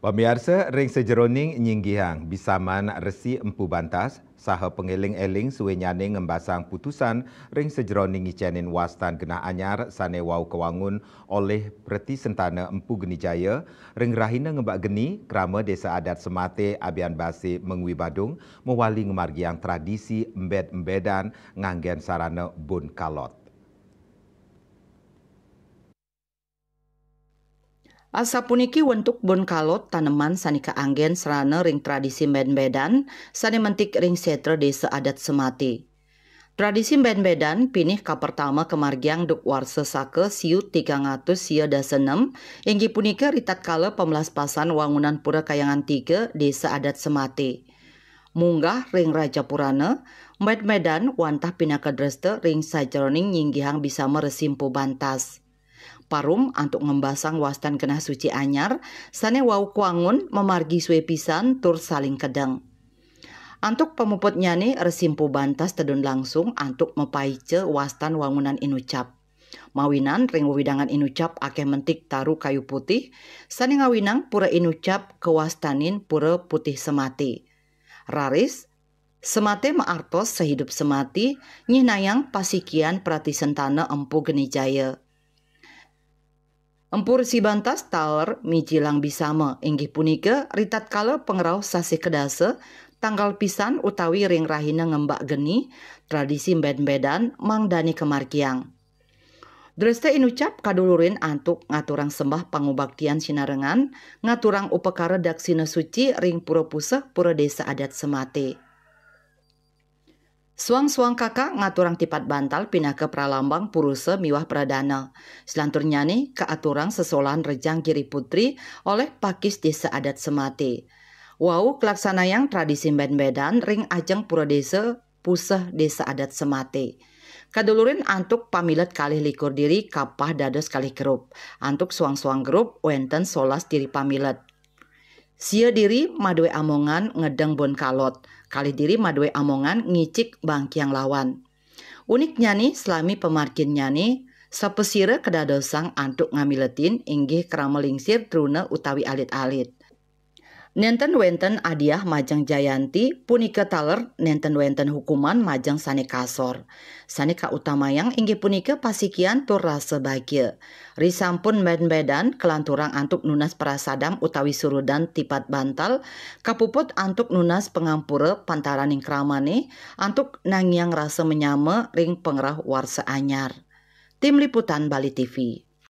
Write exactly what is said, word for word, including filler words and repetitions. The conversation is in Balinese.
Pamiarsa, ring sajeroning nyinggihang bisaman Resi Empu Bantas, saha pangeling-eling suenyané ngembasang putusan ring sajeroning ngicenin wastan genah anyar sané wau kawangun olih Preti Sentana Empu Geni Jaya, ring rahina ngebak geni, krama Désa Adat Semate Abian Base Mengwi Badung mawali ngamargiang tradisi embed-embedan nganggén sarana bun kalot. Asapuniki wentuk bun kalot taneman sané kaanggén sarana ring tradisi mbed-mbedan sané mentik ring sétra Désa Adat Semate. Tradisi mbed-mbedan pinih kapertama kamargiang duk warsa saka siu tigang atus sia dasa nem, inggih punika ritatkala pamlaspasan wangunan Pura Kayangan tiga, Désa Adat Semate. Munggah ring Rajapurana, mbed-mbedan wantah pinaka dresta ring sajeroning nyinggihang bisama Resi Empu Bantas. Parum antuk ngembasang wastan genah suci anyar, sané wau kawangun mamargi sué pisan tur saling kedeng. Antuk pamuputnyané, Resi Empu Bantas tedun langsung antuk mapaica wastan wangunan inucap. Mawinan ring wewidangan inucap akéh mentik taru kayu putih, sané ngawinang pura inucap kawastanin Pura Putih Semate. Raris, Semate maartos sahidup semati, nyihnayang pasikian Preti Sentana Empu Geni Jaya. Empu Resi Bantas taler mijilang bisama, inggih punika ritatkala pangrauh sasih kedasa, tanggal pisan utawi ring rahina ngembak geni, tradisi mbed-mbedan mangdané kamargiang. Dresta inucap kadulurin antuk ngaturang sembah pangubaktian sinarengan, ngaturang upakara daksina suci ring pura puseh Pura Désa Adat Semate. Suang-suang kaka ngaturang tipat bantal pinaka pralambang purusa miwah pradana. Selanturnyané kaaturang sesolahan rejang Giri Putri olih Pakis Désa Adat Semate. Wau kalaksanayang tradisi mbed-mbedan ring ajeng Pura Désa puseh Désa Adat Semate. Kadulurin antuk pamilet kalih likur diri kapah dados kalih grup. Antuk suang-suang grup wénten solas diri pamilet. Sia diri madué amongan ngedeng bun kalot, kalih diri madué amongan ngicik bangkiang lawan. Uniknyané, salami pamarginnyané, sapasira kadadosang antuk ngamiletin inggih krama lingsir truna utawi alit-alit. Nénten wénten adiah majeng jayanti, punika taler nénten wénten hukuman majeng sané kasor. Sané kautamayang inggih punika pasikian tur rasa bagia. Risampun mbed-mbedan kalanturang antuk nunas prasadam utawi surudan tipat bantal, kapuput antuk nunas pangampura pantaraning kramané, antuk nangiang rasa manyama ring pangrauh warsa anyar. Tim Liputan Bali T V.